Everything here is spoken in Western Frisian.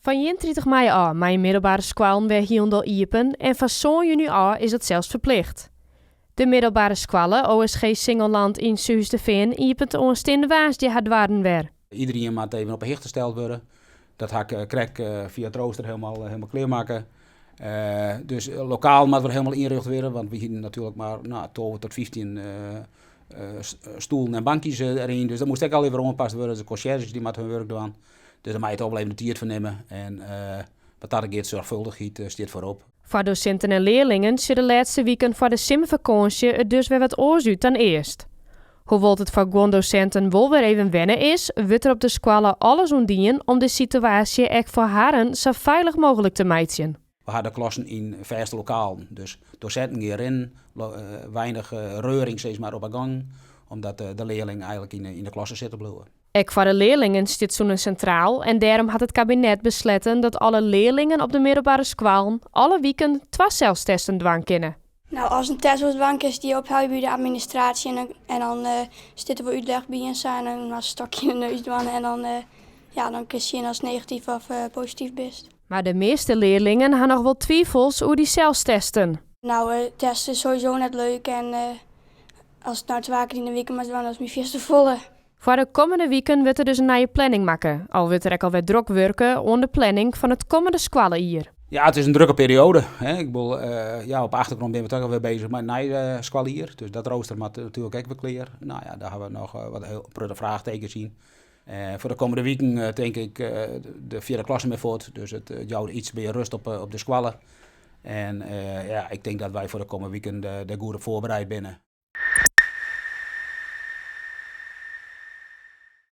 Fan 31 maaie ôf meie middelbere skoallen wer hielendal iepen en fan 7 juny ôf is dat sels ferplicht. De middelbere skoalle OSG Singelland yn Surhústerfean iepent oansteande woansdei har doarren wer. Iderien moat even op 'e hichte steld wurde. Dat ha ik krekt fia it roaster helemaal klearmakke. Dus lokaal moat wer helemaal ynrjochte wurde, want we hiene natuerlik mar, no, 12 tot 15 stoelen en bankjes deryn. Dus dat moast ek allegear wer oanpast wurde. De conciërges dy moatte hun wurk dwaan. Dus dêr moatte je toch wol even de tiid foar nimme. En wat dat giet, soarchfâldichheid stiet foarop. Foar dosinten en learlingen sjogge de lêste wiken foar de simmerfakânsje it dus wer wat oars út dan earst. Hoewol't it foar guon dosinten wol wer even wenne is, wurdt der op de skoalle alles oan dien om de situaasje ek foar harren sa feilich mooglik te meitsjen. We ha de klassen yn fêste lokalen, dus dosinten gean rinnen, weinich reuring sis mar op 'e gong, omdat de learlingen eigenlik yn de klasse sitte bliuwe. Ek foar de learlingen stiet sûnens sintraal en dêrom hat it kabinet besletten dat alle learlingen op de middelbere skoallen alle wiken twa selstesten dwaan kinne. No, as in test wolst dwaan kinst dy ophelje by de administraasje en dan stiet der wol útlis by en sa en dan moatst in stokje yn de neus dwaan en dan, ja, dan kinst sjen ast negatyf of posityf bist. Mar de measte learlingen ha noch wol twivels oer dy selstesten. No, testen is sowieso net leuk en ast it no twa kear yn de wike moatst dwaan, dat is my fierste folle. Foar de kommende wiken wurdt der dus in nije planning makke, al wurdt der ek alwer drok wurke oan de planning fan it kommende skoallejier. Ja, it is in drokke perioade. Hè. Ik bedoel, ja, op de achtergrûn binne we toch alwer beuzich mei it nije skoaljier. Dus dat roaster moat natuerlik ek wer klear. No ja, dêr ha we noch wat hiel protte fraachtekens yn. Foar de kommende wiken tink ik de fjirde klasse mear fuort. Dus it jout yts mear rêst op de skoalle. En ja, ik tink dat wy foar de kommende wiken dêr goed op foarbereid binne.